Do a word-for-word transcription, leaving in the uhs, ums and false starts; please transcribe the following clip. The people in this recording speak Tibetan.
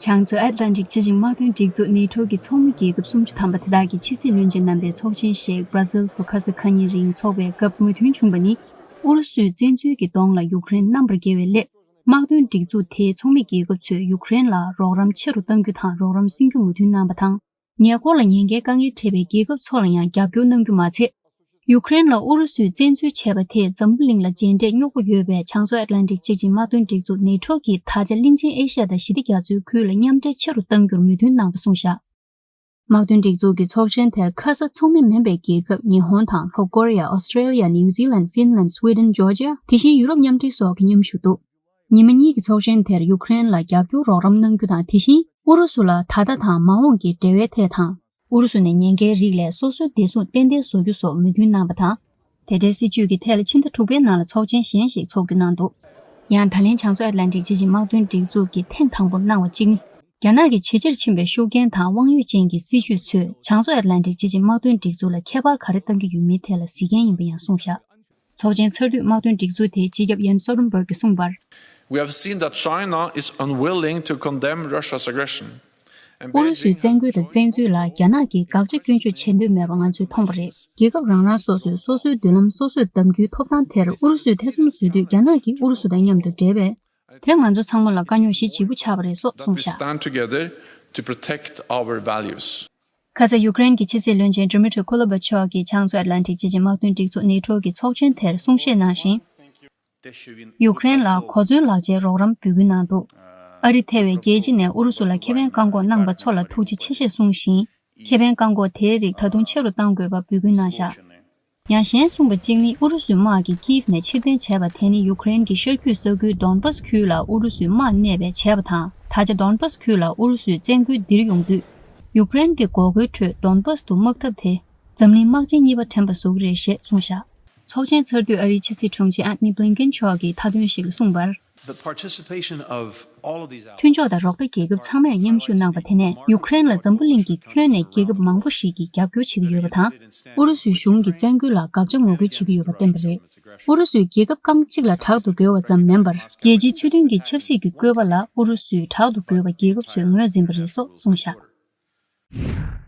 བྱང་མཚོ་ཨེཊ་ལན་ཊིག་སྤྱི་ཆིངས་དམག་དོན་སྒྲིག་འཛུགས་ནེ་ཊོ་གི་ཚོགས་མི་རྒྱལ་ཁབ་སུམ་ཅུ་ཐམ་པ་དེ་དག་གི་ཕྱི་སྲིད་བློན་ཆེན་རྣམ་པའི་ཚོགས་ཆེན་ཞིག་Brussels ལ་ཁ་ས་ཁ་ཉིན་རིང་འཚོགས་པའི་སྐབས་མོས་མཐུན་བྱུང་བ་ནི། ཨུ་རུ་སུས་བཙན་འཛུལ་གྱི་གདོང་ལ་ཡུཀ་རེན་རྣམ་པར་རྒྱལ་བའི་སླད། དམག་དོན་སྒྲིག་འཛུགས་དེའི་ཚོགས་མི་རྒྱལ་ཁབ་ཚོས་ཡུཀ་རེན་ལ་རོགས་རམ་ཆེ་རུ་གཏང་རྒྱུ་དང་རོགས་རམ་སྲིན་རྒྱུ་མོས་མཐུན་གནང་བ་དང་། ཉེ་འཁོར་ལ་ཉེན་ཁའི་དཀའ་ངལ་འཕྲད་པའི་རྒྱལ་ཁབ་ཚོ་ལ་ཡང་རྒྱབ་སྐྱོར་གནང་རྒྱུ་མ་ཚད། ཡུཀ་རེན་ལ་ཨུ་རུ་སུས་བཙན་འཛུལ་བྱས་པ་དེས་འཛམ་བུ་གླིང་ལ་རྗེས་འབྲས་སྨྱོ་དགོས་ཡོད་པའི་བྱང་མཚོ་ཨེཊ་ལན་ཊིག་སྤྱི་ཆིངས་དམག་དོན་སྒྲིག་འཛུགས་ནེ་ཊོ་གི་ད་ཆ་གླིང་ཆེན་ཨེ་ཤ་ཡ་དང་ཞི་བདེ་རྒྱ་མཚོའི་ཁུལ་ལ་མཉམ་འབྲེལ་ཆེ་རུ་གཏང་རྒྱུར་མོས་མཐུན་གནང་བ་གསུངས་བཞག་དམག་དོན་སྒྲིག་འཛུགས་ཀྱི་ཚོགས་ཆེན་དེར་ཁ་ས་ཚོགས་མི་མིན་པའི་རྒྱལ་ཁབ་ཉི་ཧོང་དང་ལྷོ་ཀོ་རི་ཡ། ཨོ་སི་ཀྲེ་ལི་ཡ། ནིའུ་ཛི་ལན། ཧྥིན་ལན། སུའི་ཌེན། ཇོར་ཇི་ཡ། དེ་བཞིན་ཡུ་རོབ་མཉམ་འབྲེལ་སོགས་ཀྱིས་མཉམ་ཞུགས་འདུག་ཉི་མ་གཉིས་ཀྱི་ཚོགས་ཆེན་དེར་ཡུཀ་རེན་ལ་རྒྱབ་སྐྱོར་རོགས་རམ་གནང་རྒྱུ་དང་། དེ་བཞིན་ཨུ་རུ་སུ་ལ་ད་ལྟ་དང་མ་འོངས་ཀྱི་འབྲེལ་བའི་ཐད་དང་། ཨུ་རུ་སུ་ནས་ཉེན་ཁའི་རིགས་ལས་སོ་སོའི་བདེ་སྲུང་ཏན་ཏན་བཟོ་རྒྱུ་སོགས་མོས་མཐུན་གནང་བ་དང་། དེ་འབྲེལ་སྲིད་ཇུས་ཀྱི་ཐད་ལ་ཕྱི་ཟླ་དྲུག་པའི་ནང་ལ་ཚོགས་ཆེན་གཞན་ཞིག་འཚོགས་རྒྱུ་གནང་འདུག་ཡང་ད་ལན་བྱང་མཚོ་ཨེཊ་ལན་ཊིག་སྤྱི་ཆིངས་དམག་དོན་སྒྲིག་འཛུགས་ཀྱིས་ཐེངས་དང་པོར་གནང་བ་གཅིག་ནི། རྒྱ་ནག་གི་ཇེ་ཆེར་ཕྱིན་པའི་ཤུགས་རྐྱེན་དང་དབང་ཡོད་ཅན་གྱི་སྲིད་ཇུས་ཚོས་བྱང་མཚོ་ཨེཊ་ལན་ཊིག་སྤྱི་ཆིངས་དམག་དོན་སྒྲིག་འཛུགས་ལ་ཁྱད་པར་ག་རེ་གཏང་གི་ཡོད་མེད་ཐད་ལ་གཟིགས་མཁན་ཡིན་པ་ཡང་གསུངས་བཞག་ཚོགས་ཆེན་ཚར་དུས་དམག་དོན་སྒྲིག་འཛུགས་དེའི་སྤྱི་ཁྱབ་ཡན་སོལ་ཊེན་བྷར་གྱིས་གསུངས་པར། We have seen that China is unwilling to condemn Russia's aggression. And འུ་རུ་སུའི་Beijing is བཙན་རྒོལ་དང་བཙན་འཛུལ་ལ་རྒྱ་ནག་གིས་དགག་བྱ་སྐྱོན་བརྗོད་བྱེད་འདོད་མེད་པ་ང་ཚོས་མཐོང་བ་རེད། རྒྱལ་ཁབ་རང་རང་སོ་སོས་སོ་སོའི་མདུན་ལམ་སོ་སོས་བདམས་རྒྱུའི་ཐོབ་ཐང་དེར་ཨུ་རུ་སུས་ཐེ་ཚོམ་བཟོ་དུས་རྒྱ་ནག་གིས་ཨུ་རུ་སུ་དང་མཉམ་དུ་འབྲེལ་བས། དེ་ང་ཚོ་ཚང་མ་ལ་དཀའ་རྙོག་ཞེ་ལྗིད་པོ་ཆགས་པ་རེད་སོགས་གསུངས་བཞག We stand together to protect our values. ཁ་ས་ཡུཀ་རེན་གྱི་ཕྱི་སྲིད་བློན་ཆེན་Dmytro Kuleba མཆོག་གིས་བྱང་མཚོ་ཨེཊ་ལན་ཊིག་སྤྱི་ཆིངས་དམག་དོན་སྒྲིག་འཛུགས་ནེ་ཊོ་གི་ཚོགས་ཆེན་དེར་གསུང་བཤད་གནང་ཞིང་། ཡུཀ་རེན་ལ་གོ་མཚོན་ལག་ཆའི་རོགས་རམ་འབོད་སྐུལ་གནང་འདུག་ཨ་རི་ཐེ་བའི་རྒྱལ་སྤྱི་ནས་ཨུ་རུ་སུ་ལ་ཁེ་ཕན་བཀག་འགོག་གནང་པ་ཚོ་ལ་ཐུགས་རྗེ་ཆེ་ཞེས་གསུངས་ཤིང་། ཁེ་ཕན་བཀག་འགོག་དེའི་རིགས་ད་དུང་ཆེ་རུ་གཏང་དགོས་པ་འབོད་སྐུལ་གནང་བཞག་ཡང་གཞན་གསུངས་པ་གཅིག་ནི། ཨུ་རུ་སུའི་དམག་གིས་ཀིབ་ནས་ཕྱིར་འཐེན་བྱས་པ་དེ་ནི་ཡུཀ་རེན་གྱི་ཤར་རྒྱུད་ས་ཁུལ་Donbas ཁུལ་ལ་ཨུ་རུ་སུའི་དམག་གནས་པའི་བྱས་པ་དང་། ད་ཆ་Donbas ཁུལ་ལ་ཨུ་རུ་སུའི་བཙན་རྒོལ་ལྡིར་ཡོང་དུས། ཡུཀ་རེན་གྱི་འགོག་རྒོལ་ཁྲོད་Donbas དུ་དམག་འཐབ་དེ། འཛམ་གླིང་དམག་ཆེན་གཉིས་པ་དྲན་པ་བཟོ་གི་རེད་ཞེས་གསུངས་བཞག་ཚོགས་ཆེན་ཚར་དུས་ཨ་རིའི་ཕྱི་སྲིད་དྲུང་ཆེ་Antony Blinken མཆོག་གིས་མཐའ་དོན་ཞིག་ལ་གསུངས་པར། The participation of all of these allies མཐུན་ཕྱོགས་དང་རོགས་ཟླ་རྒྱལ་ཁབ་ཚང་མས་མཉམ་ཞུགས་གནང་བ་དེ་ནས་ཡུཀ་རེན་ལ་འཛམ་བུ་གླིང་གི་ཁྱོན་ནས་རྒྱལ་ཁབ་མང་པོ་ཞིག་གིས་རྒྱབ་སྐྱོར་བྱེད་ཀྱི་ཡོད་པ་དང་། ཨུ་རུ་སུའི་གཞུང་གི་བཙན་རྒོལ་ལ་དགག་བྱ་ངོ་རྒོལ་བྱེད་ཀྱི་ཡོད་པ་བསྟན་པ་རེད། ཨུ་རུ་སུས་རྒྱལ་ཁབ་རྐང་གཅིག་ལ་དྲག་ཏུ་རྒོལ་བ་ཙམ་མིན་པར། རྒྱལ་སྤྱིའི་ཚུལ་མཐུན་གྱི་ཆབ་སྲིད་ཀྱི་བཀོད་པ་ལ་ཨུ་རུ་སུས་དྲག་ཏུ་རྒོལ་བ་རྒྱལ་ཁབ་ཚོས་ངོས་འཛིན་པ་རེད་སོགས་གསུངས་བཞག